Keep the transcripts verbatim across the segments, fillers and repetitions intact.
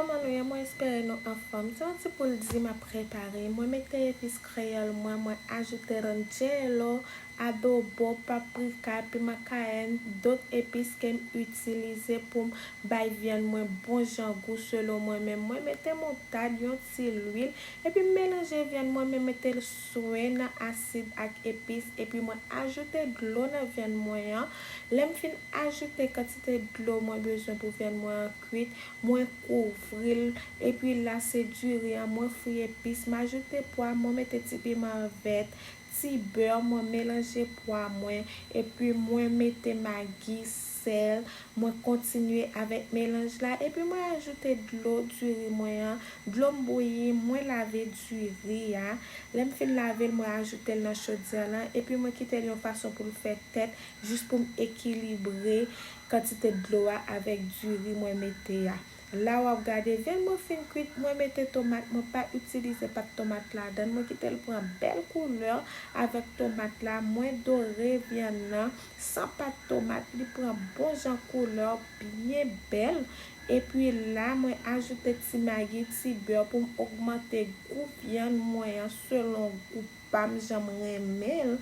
Kòman nou ye? Mwen espere nou anfòm. Se yon ti poul di m ap prepare. Mwen mete epis kreyòl mwen, mwen ajoute ranchero, adobo, paprika, piman kayèn, dòt epis ke m itilize pou m bay vyann mwen bon jan gou selon mwen menm. Mwen mete moutad, yon ti lwil, epi m melanje vyann mwen, mwen mete l swe nan asid ak epis, epi mwen ajoute dlo nan vyann mwen an. Lè m fin ajoute kantite dlo mwen bezwen pou vyann mwen an kwit, mwen kouvri l, epi la se diri an, mwen fri epis, m ajoute pwa, mwen mete ti piman vèt, ti bè, mwen melanje pwa mwen, epi mwen mete magi, sèl, mwen kontinye avèk melanj la, epi mwen ajoute dlo diri mwen an, dlo m bouyi, mwen lave diri a. Lè m fin lave l, mwen ajoute l nan chodyè lan, epi mwen kite l yon fason pou l fè tèt, jis pou m ekilibre kantite dlo a avèk diri mwen mete a. La w ap gade, vyann mwen fin kwit, mwen mete tomat, mwen pa itilize pat tomat ladan l, mwen kite l pran bèl koulè avèk tomat la, mwen dore vyann nan san pat tomat, li pran bon jan koulè, byen bèl. Epi la, mwen ajoute ti magi, ti bè pou m ogmante gou vyann mwen an selon gou pa m, jan m renmen l.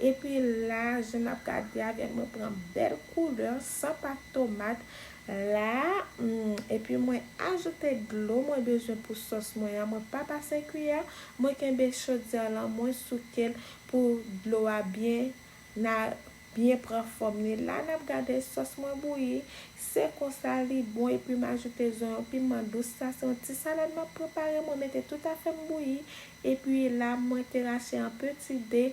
Epi la, jan n ap gade a, vyann mwen pran bèl koulè, san pat tomat. La, mm, epi mwen ajoute dlo mwen bezwen pou sòs mwen an. Mwen pa pase kiyè, mwen kenbe chodyè lan, mwen souke l pou dlo a byen, na, byen pran fòm li. La, n ap gade sòs mwen bouyi. Se konsa li bon, epi m ajoute zonyon, piman dous. Sa se yon ti salad m ap prepare. Mwen mete tout afè m bouyi. Epi la, mwen te rache yon peti de,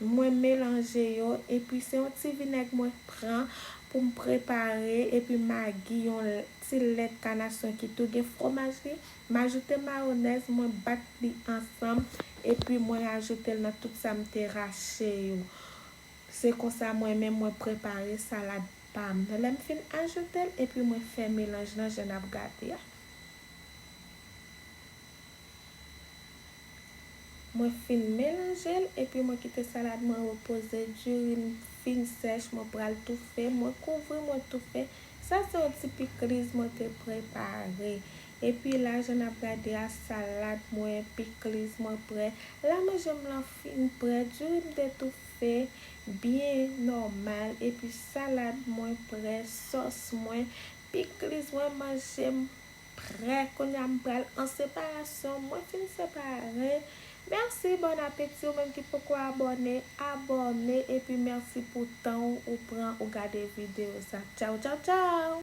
mwen melanje yo, epi se yon ti vinèg mwen pran pou m prepare, epi magi, yon l-, ti lèt kanasyon ki tou gen fwomaj li, m ajoute mayonèz, mwen bat li ansanm, epi mwen ajoute l nan tout sa m te rache yo. Se konsa mwen menm mwen prepare salad pa m nan. Lè m fin ajoute l, epi mwen fè melanj lan jan n ap gade a. Mwen fin melanje l, epi mwen kite salad mwen repoze. Diri m fin sèch, mwen pral toufe. Mwen kouvri, mwen toufe. Sa se yon ti pikliz mwen te prepare. Epi la, jan n ap gade a, salad mwen, pikliz mwen prè. La, manje m lan fin prè. Diri m te toufe byen nòmal. Epi salad mwen prè, sòs mwen, pikliz mwen, manje m prè. Kounye a, m pral an separasyon. Mwen fin separe. Mèsi, bon apeti. Ou menm ki poko abòne, abòne. Epi mèsi pou tan ou, ou pran, ou gade videyo sa. Tchaw, tchaw, tchaw!